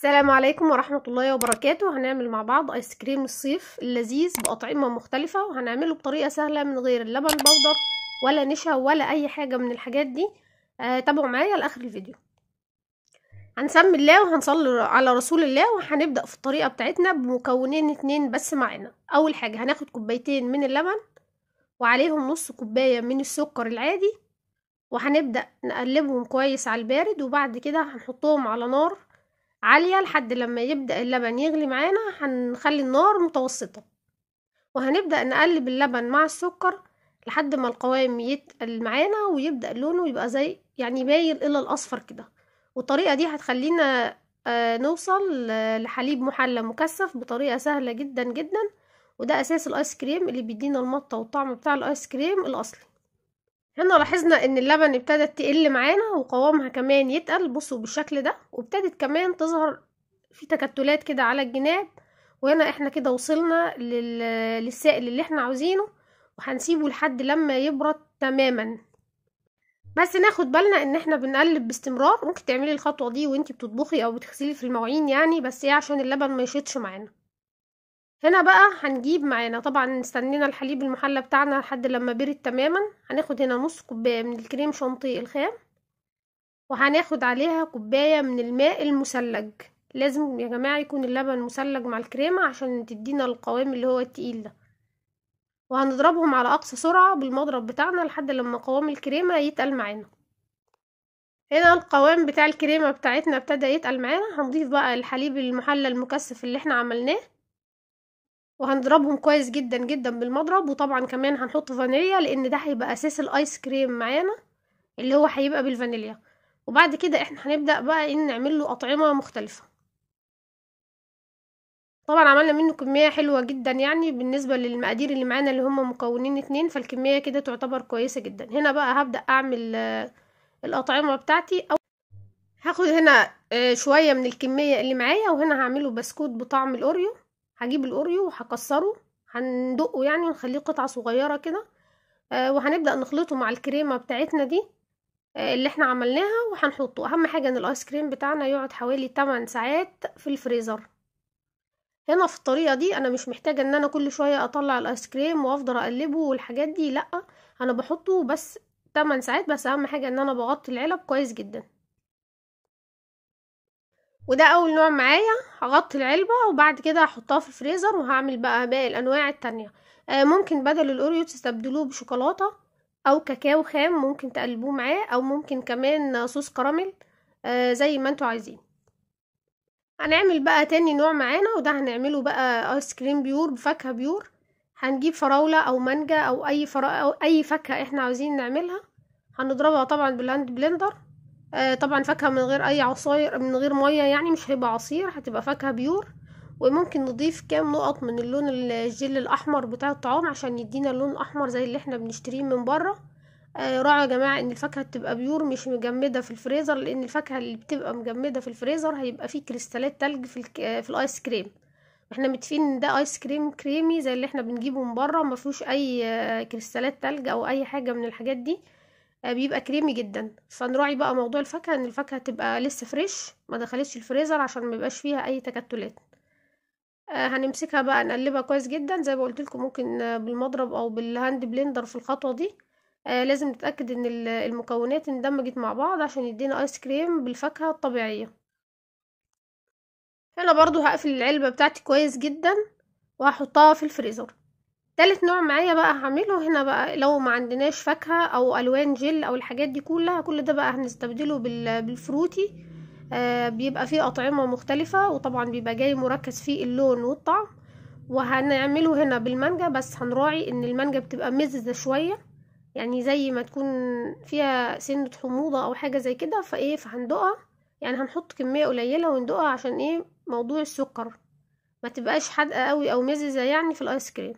السلام عليكم ورحمة الله وبركاته. هنعمل مع بعض ايس كريم الصيف اللذيذ بأطعمة مختلفة، وهنعمله بطريقة سهلة من غير اللبن بودر ولا نشا ولا اي حاجة من الحاجات دي. تابعوا معايا لاخر الفيديو. هنسمي الله وهنصلي على رسول الله، وهنبدأ في الطريقة بتاعتنا بمكونين اتنين بس معانا. اول حاجة هناخد كوبايتين من اللبن وعليهم نص كوباية من السكر العادي، وهنبدأ نقلبهم كويس على البارد، وبعد كده هنحطهم على نار عالية لحد لما يبدأ اللبن يغلي معانا. هنخلي النار متوسطة وهنبدأ نقلب اللبن مع السكر لحد ما القوام يتقل معانا ويبدأ لونه يبقى زي يعني مايل الى الاصفر كده. والطريقة دي هتخلينا نوصل لحليب محلى مكثف بطريقة سهلة جدا جدا، وده اساس الايس كريم اللي بيدينا المطة والطعم بتاع الايس كريم الاصلي. هنا لاحظنا ان اللبن ابتدت تقل معانا وقوامها كمان يتقل، بصوا بالشكل ده، وابتدت كمان تظهر في تكتلات كده على الجناب. وهنا احنا كده وصلنا للسائل اللي احنا عاوزينه، وهنسيبه لحد لما يبرد تماما. بس ناخد بالنا ان احنا بنقلب باستمرار. ممكن تعملي الخطوة دي وانتي بتطبخي او بتغسلي في المواعين يعني، بس ايه عشان اللبن ما يشيطش معانا. هنا بقى هنجيب معانا، طبعا استنينا الحليب المحلى بتاعنا لحد لما برد تماما. هناخد هنا نص كوباية من الكريم شانتيه الخام، وهناخد عليها كوباية من الماء المثلج. لازم يا جماعة يكون اللبن مثلج مع الكريمة عشان تدينا القوام اللي هو التقيل ده. وهنضربهم على اقصى سرعة بالمضرب بتاعنا لحد لما قوام الكريمة يتقل معانا. هنا القوام بتاع الكريمة بتاعتنا ابتدى يتقل معانا. هنضيف بقى الحليب المحلى المكثف اللي احنا عملناه، وهنضربهم كويس جدا جدا بالمضرب. وطبعا كمان هنحط فانيليا لان ده هيبقى اساس الايس كريم معانا اللي هو هيبقى بالفانيليا. وبعد كده احنا هنبدأ بقى ان نعمل له اطعمة مختلفة. طبعا عملنا منه كمية حلوة جدا يعني بالنسبة للمقادير اللي معانا اللي هم مكونين اتنين، فالكمية كده تعتبر كويسة جدا. هنا بقى هبدأ اعمل الاطعمة بتاعتي. او هاخد هنا شوية من الكمية اللي معايا، وهنا هعمله بسكوت بطعم الاوريو. هجيب الاوريو وهكسره، هندقه يعني ونخليه قطعة صغيرة كده، وهنبدأ نخلطه مع الكريمة بتاعتنا دي اللي احنا عملناها وهنحطه. اهم حاجة ان الايس كريم بتاعنا يقعد حوالي 8 ساعات في الفريزر. هنا في الطريقة دي انا مش محتاجة ان انا كل شوية اطلع الايس كريم وافضل اقلبه والحاجات دي، لا انا بحطه بس 8 ساعات بس. اهم حاجة ان انا بغطي العلب كويس جدا. وده اول نوع معايا، هغطي العلبة وبعد كده هحطها في الفريزر، وهعمل بقى باقي الانواع التانية. ممكن بدل الاوريو تستبدلوه بشوكولاتة او كاكاو خام، ممكن تقلبوه معاه، او ممكن كمان صوص كراميل، زي ما انتوا عايزين. هنعمل بقى تاني نوع معانا، وده هنعمله بقى ايس كريم pure بفاكهة pure. هنجيب فراولة او مانجا او اي او اي فاكهة احنا عاوزين نعملها. هنضربها طبعا بال hand blender، طبعا فاكهة من غير اي عصاير، من غير مية يعني، مش هيبقى عصير، هتبقى فاكهة pure. وممكن نضيف كام نقط من اللون الجل الاحمر بتاع الطعام عشان يدينا اللون الاحمر زي اللي احنا بنشتريه من بره. راعوا يا جماعة ان الفاكهة تبقى pure مش مجمده في الفريزر، لان الفاكهة اللي بتبقى مجمده في الفريزر هيبقى فيه كريستالات تلج في الايس كريم. احنا متفقين ان ده ايس كريم كريمي زي اللي احنا بنجيبه من بره، ما فيهوش اي كريستالات تلج او اي حاجة من الحاجات دي، بيبقى كريمي جدا. فنراعي بقى موضوع الفاكهة ان الفاكهة تبقى لسه fresh ما دخلتش الفريزر عشان ما يبقاش فيها اي تكتلات. هنمسكها بقى نقلبها كويس جدا زي ما قلت لكم، ممكن بالمضرب او بال hand blender في الخطوة دي. لازم نتاكد ان المكونات اندمجت مع بعض عشان يدينا ايس كريم بالفاكهه الطبيعية. هنا برضو هقفل العلبة بتاعتي كويس جدا وهحطها في الفريزر. تالت نوع معايا بقى هعمله هنا بقى، لو ما عندناش فاكهة او الوان جل او الحاجات دي كلها، كل ده بقى هنستبدله بال fruity. بيبقى فيه اطعمة مختلفة، وطبعا بيبقى جاي مركز فيه اللون والطعم. وهنعمله هنا بالمانجا، بس هنراعي ان المانجا بتبقى مززة شوية، يعني زي ما تكون فيها سنة حموضة او حاجة زي كده، فايه فهندقها يعني، هنحط كمية قليلة وندقها عشان ايه موضوع السكر ما تبقاش حادقة قوي او مززة يعني في الايس كريم.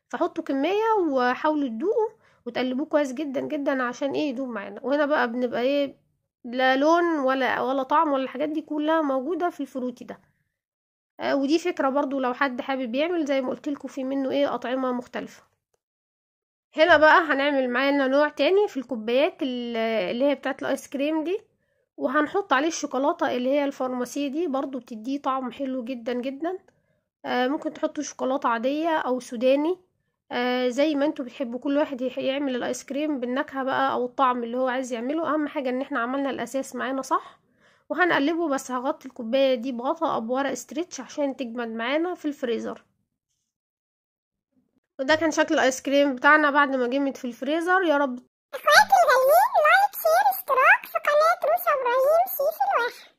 فحطوا كمية وحاولوا تدوقوا وتقلبوه كويس جدا جدا عشان ايه يدوب معانا. وهنا بقى بنبقى ايه لا لون ولا طعم ولا الحاجات دي كلها موجودة في ال fruity ده. ودي فكرة برضو لو حد حابب يعمل زي ما قلت لكم في منه ايه اطعمة مختلفة. هنا بقى هنعمل معانا نوع تاني في الكوبايات اللي هي بتاعت الايس كريم دي، وهنحط عليه الشوكولاتة اللي هي الفارماسيه دي، برضو بتديه طعم حلو جدا جدا. ممكن تحطوا شوكولاتة عادية او سوداني، زي ما انتوا بتحبوا. كل واحد يعمل الايس كريم بالنكهه بقى او الطعم اللي هو عايز يعمله. اهم حاجة ان احنا عملنا الاساس معانا صح. وهنقلبه، بس هغطي الكوباية دي بغطا او بورق stretch عشان تجمد معانا في الفريزر. وده كان شكل الايس كريم بتاعنا بعد ما جمد في الفريزر. يا رب اخواتي الغاليين، like share اشتراك في قناة روشا ابراهيم شيف الواحة.